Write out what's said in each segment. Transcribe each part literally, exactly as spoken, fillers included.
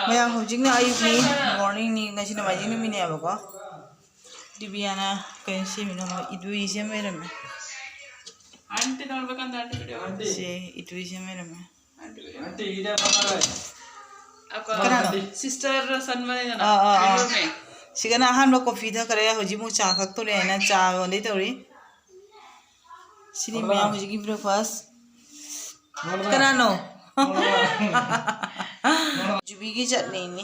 ꯃꯌꯥꯝ, ꯍꯧꯖꯤꯛꯅ ꯑꯌꯨꯛꯅꯤ, ꯃꯣꯔꯅꯤꯡꯅꯤ, ꯉꯁꯤ ꯅꯣꯡꯃꯥꯏꯖꯤꯡ ꯅꯨꯃꯤꯠꯅꯦꯕꯀꯣ꯫ ꯗꯤꯕꯤꯌꯥꯅ ꯀꯩꯅꯣ ꯁꯦꯝꯃꯤꯅꯣ? ꯏꯗꯨꯏ ꯁꯦꯝ ꯂꯩꯔꯝꯃꯦ꯫ ꯁꯦ, ꯏꯗꯨꯏ ꯁꯦꯝ ꯂꯩꯔꯝꯃꯦ꯫ ꯀꯅꯥꯅꯣ? ꯁꯤꯁꯇꯔ ꯁꯟꯕꯅꯤꯗꯅ꯫ ꯑꯥ, ꯑꯥ, ꯑꯥ꯫ ꯁꯤꯒꯅ ꯑꯍꯥꯟꯕ ꯀꯣꯐꯤ ꯊꯛꯈ꯭ꯔꯦ, ꯍꯧꯖꯤꯛ ꯑꯃꯨꯛ ꯆꯥ ꯊꯛꯇꯣꯔꯦ ꯍꯥꯏꯅ ꯆꯥ ꯌꯣꯟꯗꯩ ꯇꯧꯔꯤ꯫ ꯁꯤꯅꯤ ꯃꯌꯥꯝ ꯍꯧꯖꯤꯛꯀꯤ ꯕ꯭ꯔꯦꯛꯐꯥꯁ꯫ ꯀꯅꯥꯅꯣ? ꯖꯨꯕꯤꯒꯤ ꯆꯠꯅꯤꯅꯤ꯫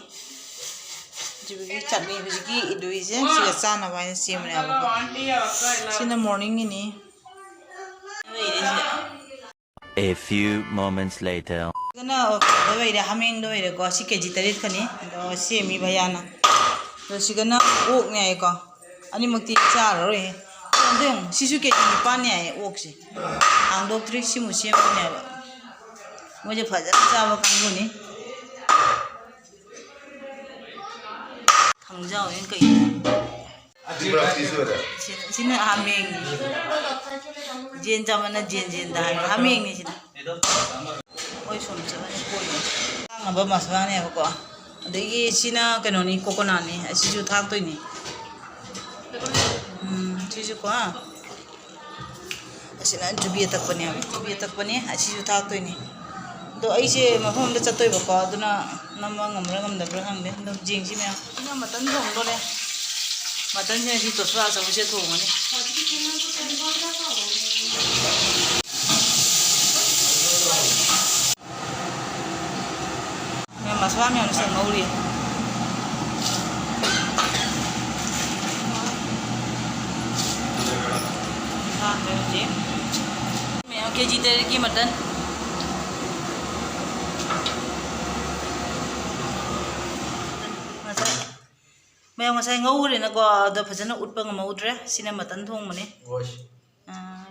ꯖꯨꯕꯤꯒꯤ ꯆꯠꯅꯤ ꯍꯧꯖꯤꯛꯀꯤ ꯏꯗꯨꯏꯁꯦ ꯁꯤꯒ ꯆꯥꯅꯕ ꯍꯥꯏꯅ ꯁꯦꯝꯕꯅꯦꯕꯀꯣ꯫ ꯁꯤꯅ ꯃꯣꯔꯅꯤꯡꯒꯤꯅꯤ꯫ A few moments later. ꯁꯤꯒꯅ ꯀꯩꯅꯣꯗ ꯑꯣꯏꯔꯦ, ꯍꯥꯃꯦꯡꯗ ꯑꯣꯏꯔꯦꯀꯣ꯫ ꯁꯤ ꯀꯦ ꯖꯤ ꯇꯔꯦꯠꯀꯅꯤ꯫ ꯑꯗꯣ ꯁꯦꯝꯃꯤ ꯚꯩꯌꯥꯅ꯫ ꯑꯗꯣ ꯁꯤꯒꯅ ꯑꯣꯛꯅꯦ ꯍꯥꯏꯀꯣ꯫ ꯑꯅꯤꯃꯛꯇꯤ ꯆꯥꯔꯔꯣꯏ꯫ ꯑꯗꯣ ꯌꯦꯡꯉꯨ, ꯁꯤꯁꯨ ꯀꯦ ꯖꯤ ꯅꯤꯄꯥꯟꯅꯦ ꯍꯥꯏꯌꯦ ꯑꯣꯛꯁꯦ꯫ ꯍꯥꯡꯗꯣꯛꯇ꯭ꯔꯤ, ꯁꯤꯃꯨꯛ ꯁꯦꯝꯕꯅꯦꯕ꯫ ꯃꯣꯏꯁꯦ ꯐꯖꯅ ꯆꯥꯕ ꯀꯥꯡꯕꯨꯅꯤ꯫ ꯊꯪꯖꯥꯎ ꯍꯦꯟ ꯀꯩꯅꯣ? ꯁꯤꯅ, ꯁꯤꯅ ꯍꯥꯃꯦꯡꯅꯤ꯫ ꯖꯦꯟ ꯆꯥꯃꯟꯅ ꯖꯦꯟ ꯖꯦꯟꯗ ꯍꯥꯏꯕ ꯍꯥꯃꯦꯡꯅꯤ ꯁꯤꯅ꯫ ꯍꯣꯏ, ꯁꯣꯝ ꯆꯠꯂꯅꯤ ꯀꯣꯏꯅ꯫ ꯊꯥꯡꯅꯕ ꯃꯁꯂꯥꯅꯦꯕꯀꯣ꯫ ꯑꯗꯒꯤ ꯁꯤꯅ ꯀꯩꯅꯣꯅꯤ, ꯀꯣꯀꯣꯅꯠꯅꯤ꯫ ꯑꯁꯤꯁꯨ ꯊꯥꯛꯇꯣꯏꯅꯤ꯫ ꯎꯝ, ꯁꯤꯁꯨꯀꯣ꯫ ꯑꯁꯤꯅ ꯖꯨꯕꯤ ꯑꯇꯛꯄꯅꯦꯕ꯫ ꯖꯨꯕꯤ ꯑꯇꯛꯄꯅꯤ꯫ ꯑꯁꯤꯁꯨ ꯊꯥꯛꯇꯣꯏꯅꯤ꯫ ꯑꯗꯣ ꯑꯩꯁꯦ ꯃꯐꯝ ꯑꯃꯗ ꯆꯠꯇꯣꯏꯕꯀꯣ, ꯑꯗꯨꯅ ꯅꯝꯕ ꯉꯝꯕ꯭ꯔꯥ ꯉꯝꯗꯕ꯭ꯔꯥ ꯈꯪꯗꯦ꯫ ꯑꯗꯨꯝ ꯌꯦꯡꯁꯤ ꯃꯌꯥꯝ꯫ ꯁꯤꯅ ꯃꯇꯟ ꯊꯣꯡꯗꯣꯔꯦ꯫ ꯃꯇꯟꯁꯤꯅ ꯁꯤ ꯇꯣꯁꯂꯥ ꯑꯆꯧꯕꯁꯦ ꯊꯣꯡꯉꯅꯤ꯫ ꯃꯌꯥꯝ ꯃꯁꯂꯥ ꯃꯌꯥꯝꯁꯦ ꯉꯧꯔꯤ꯫ ꯃꯌꯥꯝ ꯀꯦ ꯖꯤ ꯇꯔꯦꯠꯀꯤ ꯃꯇꯟ꯫ ꯃꯌꯥꯝ ꯉꯁꯥꯏ ꯉꯧꯈ꯭ꯔꯦꯅꯀꯣ, ꯑꯗꯣ ꯐꯖꯅ ꯎꯠꯄ ꯉꯝꯍꯧꯗ꯭ꯔꯦ꯫ ꯁꯤꯅ ꯃꯇꯟ ꯊꯣꯡꯕꯅꯦ꯫ ꯑꯥ꯫